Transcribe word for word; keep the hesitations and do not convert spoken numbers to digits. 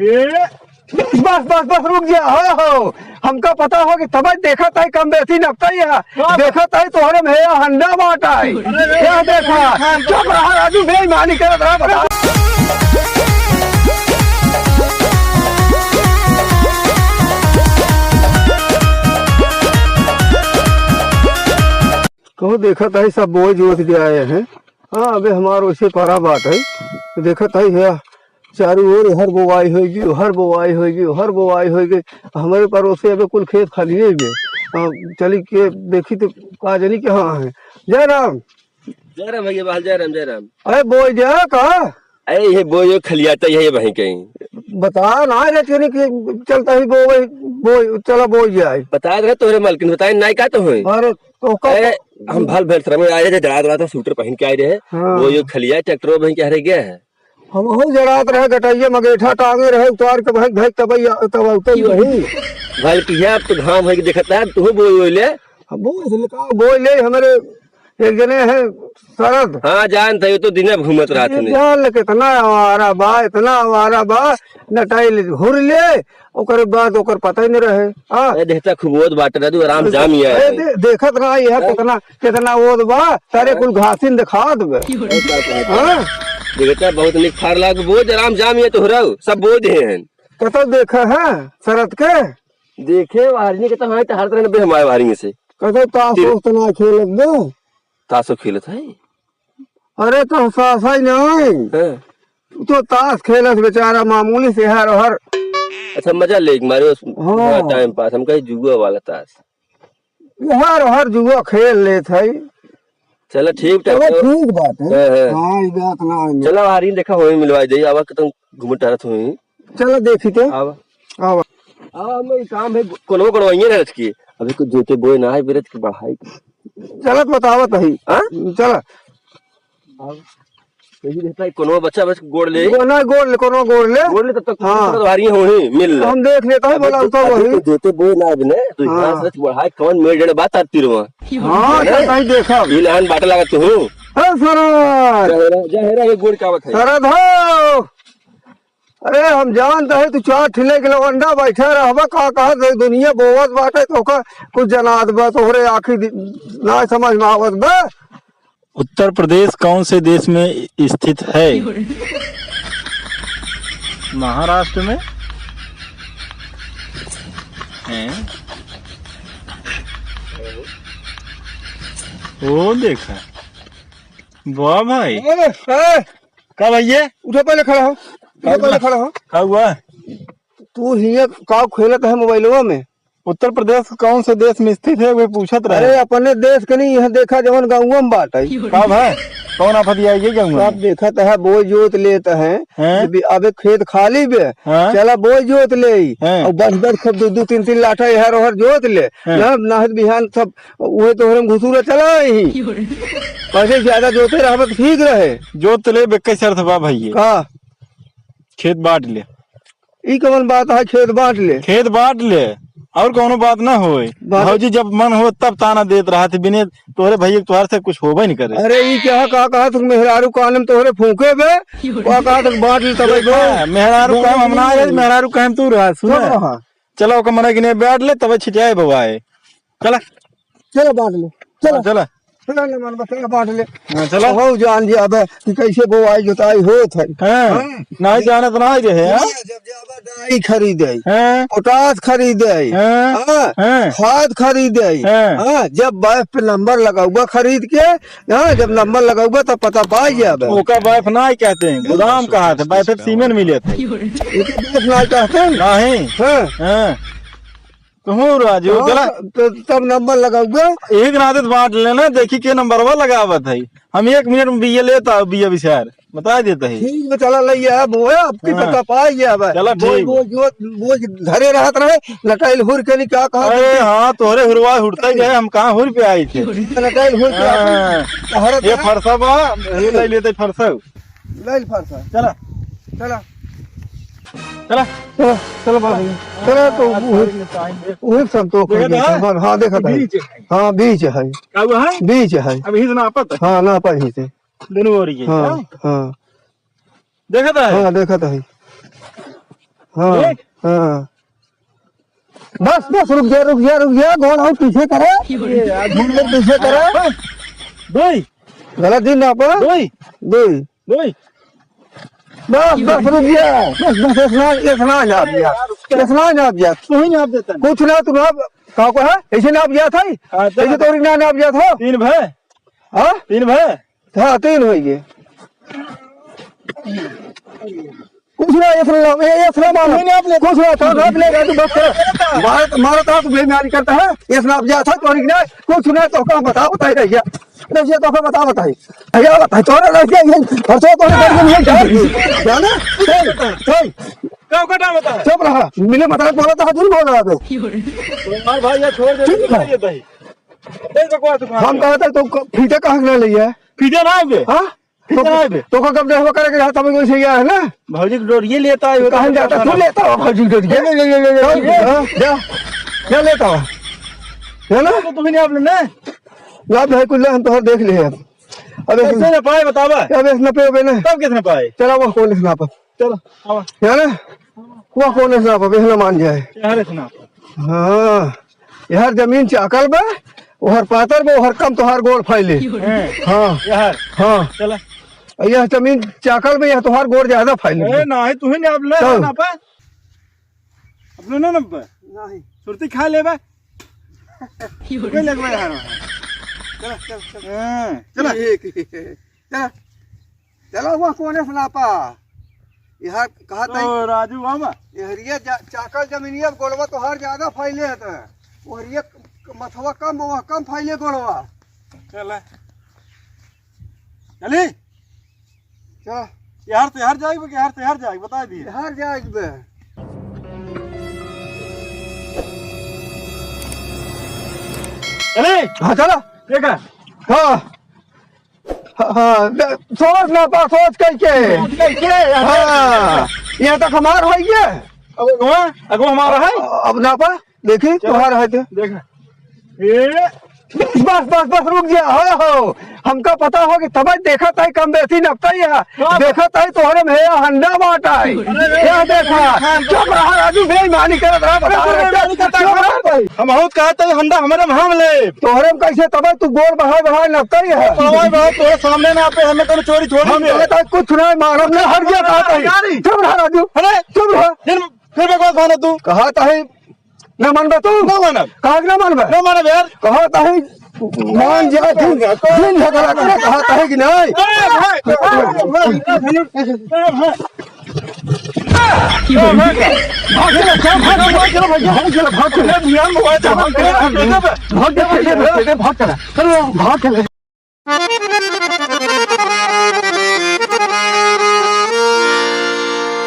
ए, बस, बस, बस, रुक जा। हो, हो, हमका पता हो कि तबे देखत है, कम बेसी नपता ही है। हाँ। देखत है, तोहरे में है, हंडा बाटा है। अरे, अरे, क्या अरे, देखा? अरे, अरे, चुप रहा, राजू, बेईमानी करत रहा, बता। कहूँ देखत है, सब बोए जोत के आए हैं। हाँ, अबे हमार वैसे परा बात है। देखत है, है, चारू ओर हर बोआई होइगी, हर बोआई होइगी, हर बोआई होइगी। हमरे परोसे अबे कुल खेत खाली है बे। हाँ, चली के देखी तो का जानी कहाँ है। जय राम। जय राम भैया, बहाल जय राम, जय राम। अरे बोई दे का? अरे ये बोई खलियाता है भाई कहीं। बता ना रे, तेरे के चलता ही बोई, बोई, चला बोई जाए। बता रहे तोहरे मालकिन, बताए नाई का तो होई। अरे तो का अरे, हम भल भल श्रम आए रहे, जड़ा जड़ा था सूटर पहन के आए रहे। हाँ। वो यो खलिया ट्रैक्टर वहीं के हरे गया है। हम हो जड़ात रहे, गटैया मगेठा टांगे रहे, उतार के भाई, भाई तब, तब उतर वही। भाई पिया, अब तो घाम है कि देखता है, तू बोई बोई ले। अब बोई ले का, बोई ले, हमारे एक जने हैं शरद। हाँ, जानत है, वो तो दिने घूमत रहत ये ने। जान ले, कितना आवारा बा, इतना आवारा बा, नटाई ले, हुर ले, ओकरे बाद ओकर पता ही नहीं रहे। हाँ। ए, देखता खूब ओद बाटे, राजू, आराम ए, जाम ही आए ए, है। दे-, देखत रहा, यह हाँ। कितना, कितना ओद बा, सारे हाँ। कुल घासिन दिखा देबे। ए, का कहत हाँ। है? देखता बहुत निक फार लाग, बोझ आराम जाम ये तो हो रहा, सब बोझ हैं। कतौ देखा है शरद के? देखे, वारनी के तो हाँ, तो हर तरह नब्बे हमारे वारनी से। कतौ ताश तीन उस तना खेलत बे? ताशो खेलत है? अरे तो सासा ही नहीं। हाँ। तू तो ताश खेलत बेचारा मामूली से हर हर। अच्छा, मजा ले मारे उस हाँ। हाँ, टाइम पास। हम कहे जुआ वाला ताश। ये हर हर जुआ खेल लेत है। चला ठीक चलो ठाक। ठीक बात है। हाँ, हाँ। हाँ, ये बात ना है। चला हारी देखा होई मिलवाई दे, आवा के तुम घूम टहरत होई। चला देखी तो। आवा। आवा। आवा, हम ई काम है, कोनो कोनो वहीं रहत की। अभी कुछ जोते बोए ना है, बिरत की बढ़ाई। चलत बतावत है। हाँ? चला। आवा। यही रहता है, कोनो बच्चा बस गोड़ ले। वो ना गोड़ ले, कोनो गोड़ ले। गोड़ ले, तब तक हाँ। थोड़ा भारी होही, मिल ले। हम देख लेता है, अबे बोला दो-, तो अबे वही। तो जोते बोए ना अभी ने, तो हाँ। यहाँ से बढ़ाई, कौन मेड़ डेढ़ बात आती रहो। हाँ, है ना? चल, भाई देखा। ये लहन बाटे लागत हूँ। हाँ, सरद। जहेरा, जहेरा, ये गोड़ का बात है? सरद हो। अरे, हम जानत है, तू चार ठिले के लवंडा बैठे रहबा, का कहत है, दुनिया बोवत बाटे, तो का कुछ जनात बा, तोहरे आँखी दि-, ना समझ में आवत बा। उत्तर प्रदेश कौन से देश में स्थित है? महाराष्ट्र में? हैं? वो देखा। वाह भाई। ए, ए, का भैया? उठा पहले खड़ा हो। उठा का पहले हुआ? खड़ा हो। का हुआ? तू हियाँ का खेलत है मोबाइलवा में? उत्तर प्रदेश कौन से देश में स्थित है, वही पूछत रहे। अरे, अपने देश के नहीं, यहाँ देखा जवन गाँव में बात है। का भाई? कौन आफत आई गई गाँव में? सब देखत है, बोई जोत लेत है। हैं? अबे, अबे खेत खाली बे। हाँ? चला बोई जोत ले। हैं? और बस, बस खूब दो, दो, तीन, तीन लाठा इहर ओहर जोत ले। हैं? ना, ना बिहान सब उहे तोहरे में घुसूरा चला ही। कैसे ज्यादा जोते रहबे तो ठीक रहे। जोत ले, बेक्के शर्त बा भैया। का? खेत बांट ले। ई कवन बात है, खेत बांट ले? खेत बांट ले, और कौनो बात ना होए। बात भौजी जब मन हो तब ताना देत रहत, बिने तोहरे भैया के तोहर से कुछ होबे नहीं करे। अरे ई क्या, का कहा तू, मेहरारू कान में तोहरे फूंके बे, का कहा तू बांट ले तबे बे। देखा, मेहरारू काम हम ना आए, मेहरारू काम तू रहा, सुन। चलो ओकर मने गिने बैठ ले, तबे छिटियाए बवाए। चला। चलो बांट ले, चलो। हाँ, चला। चलो ना मन बता बांट ले। हाँ, चला। हो जान जी अब कि कैसे बोआई जोताई होत है। हाँ, हाँ। नहीं जानत ना रहे, हाँ? हाँ, जब जाबा डाई खरीदे, हाँ। पोटास खरीदे, हाँ। हाँ, हाँ। खाद खरीदे, हाँ। हाँ, जब बाइफ पे नंबर लगाउबा खरीद के, हाँ, जब नंबर लगाउबा तब पता पाई जाबे। ओका बाइफ ना ही कहते हैं, गोदाम कहा थे, बाइफ सीमेंट मिले थे। ओका बाइफ ना कहते हैं। नहीं। हाँ। हाँ। कहूँ राजू, हाँ, चला। त-, त-, तब नंबर लगाउबे। एक नाते तो बांट लेना, देखी के नंबरवा लगावत है। हम एक मिनट में बिया लेता, बिया बिचार बता देता है। ठीक बा, चला ले आया, बोया, आपकी हाँ। पता पाई गया बा। चला बोल, ठीक। बोल, जो, बोल, धरे रहत रहे, नटाइल हुर के नहीं क्या कहा अरे तुमने? हाँ, तोहरे हुरवा हुरता ही है, हम कहाँ हुर पे आई थे। नटाइल हुर के हाँ। आपने हरत ये है। फरसा बा, ये ले लेते फरसा। लाइल फारसा। चला। चला। चला। चला, चला बाबा। चला तो हाँ, वही, टाइम दे। वही संतोष देखा कर देता था? है। हाँ, देखा था। बीच है। हाँ, बीच है। का हुआ है? बीच है। अब यही से नापत है? हाँ, नापा यही से। दोनों ओर ये, हाँ, हाँ? हाँ। देखा था? हाँ, देखा था। हाँ, ठीक? हाँ। बस, बस, रुक जा, रुक जा, रुक जा, गोड़ और पीछे करे। ये यार, घूम ले पीछे करे। दुई। गलत दिन नापा। दुई। दुई। दुई। बस, बस, रुक जा। बस, बस, इतना, इतना नाप दिया। इतना नाप दिया। तू ही नाप देता है। कुछ ना, तू नाप, का को है? ऐसे नाप दिया था ही? हाँ, चल। ऐसे तो ना नाप दिया था। तीन भे। हाँ? तीन भे। हाँ, तीन होइ गए। कुछ ना, इतना नाप, ये, इतना मार। नहीं, नहीं, आप ले। कुछ ना, तो नाप लेगा, तू बस कर। मार, मारता तू बेईमानी करता है। इतना नाप दिया था, तो ना, कुछ ना, तो का बता, बताई रह गया। अरे, ये तो का बता, बताई। भैया, बताई, तोरा रह गया, ये खर्चा तो नहीं करके नहीं जाएगी। जाना? चल, चल। का कटा बता? चुप रहा। मिले बता, बोला था, तू बोल रहा था। तुम्हार भाई, ये छोड़ दे, चुप रहा। ये भाई। चल, बकवास मत हम कर। कहा था, तो क-, फीते कहाँ के ना ले आए? फीते ना आए बे। हाँ? फीते तो, ना आए बे। तो का कब देखबा करे के रहा, तब कोई से गया है ना? भौजी के डोरिये लेता है, तो कहाँ जाता? तू लेता हो भौजी के डोरिये? ले, ले, ले, ले, ले, ले। हाँ, जा। क्या लेता हो? है ना? तो तुम्हें नहीं आप लेना है? ना भाई, कुल हम तो देख लिए अब। अब कैसे ना पाए बतावा? अब इतना पे, पे ना। तब कितने पाए? चला वो कौन इतना पर? चलो, आवा। यार, वह कौन है साहब? अबे ना मान जाए। यार, इतना। हाँ, यार, जमीन चाकल बा, ओहर पातर बा, ओहर कम तोहार गोड़ फैले। हैं। हाँ। यार। हाँ। चला। यह जमीन चाकल बा, यह तोहार गोड़ ज्यादा फैले। ए, नाही, तू ही नहीं आप ले चल। ना पा। अपने ना नब्बे। नाही। सुरती खा लेबे। कोई लगबे यार। चला, चला, चला। हाँ, चला। ठीक है। चला। चला हुआ कोने से नापा। यहाँ कहा तो ताई राजू बाबा। ये हरिया जा-, चाकल जमीनिया पे गोलवा तोहार ज्यादा फैले है तो। वो हरिया क-, मथवा कम, वो कम फैले गोलवा। चला। चली? चला। यार तो यार जाएगी, यार तो यार जाएगी, बता दिए। यार जाएगी बे। चली? हाँ, चला। देखा? हाँ। हाँ, हाँ, दे-, सोच नापा, सोच कइके। सोच कइके, हाँ। हाँ, यहाँ तक हमार होइ गया। अब वहाँ, अब हमारा है। अब नापा, देखी, चलो। तोहार है तो। देखा। ये। बस, बस, बस, बस, रुक जा। हो, हो, हमका पता हो कि तब देखा ताई कम बेसी नपता ही है। हाँ। देखा ताई तोहरे में है हंडा बाटा है। अरे, अरे, यह अरे, देखा, अरे, चुप रहा राजू, बेईमानी करत रहा, बता अरे, रहे, बेईमानी करता चुप है। रहा भाई। हम बहुत कहते हैं हंडा हमारे में हम ले। तोहरे में कैसे तब तू गोड़ बढ़ाए बढ़ाए नपता ही है। बढ़ाए बढ़ाए तोहरे सामने ना आते, हमें तो चोरी छोड़ी हम दे। कहता है, कुछ नहीं मालूम नहीं, हट गया कहता है। यारी। चुप रहा राजू। अरे, चुप रहा। फिर, फिर बकवास मानो तू। कहता है, ना मानबे तू? ना मानब। कहा कि ना मानबे? ना मानब यार। कहता है, मान जा, दिन, दिन झगड़ा करे, कहता है कि नहीं? अरे भाई, अरे भाई, अरे भाई। भाग चला, भाग चला, भाग चला, भाग चला, भाग चला, भाग चला, भाग चला, भाग चला, भाग चला, भाग चला, भाग चला।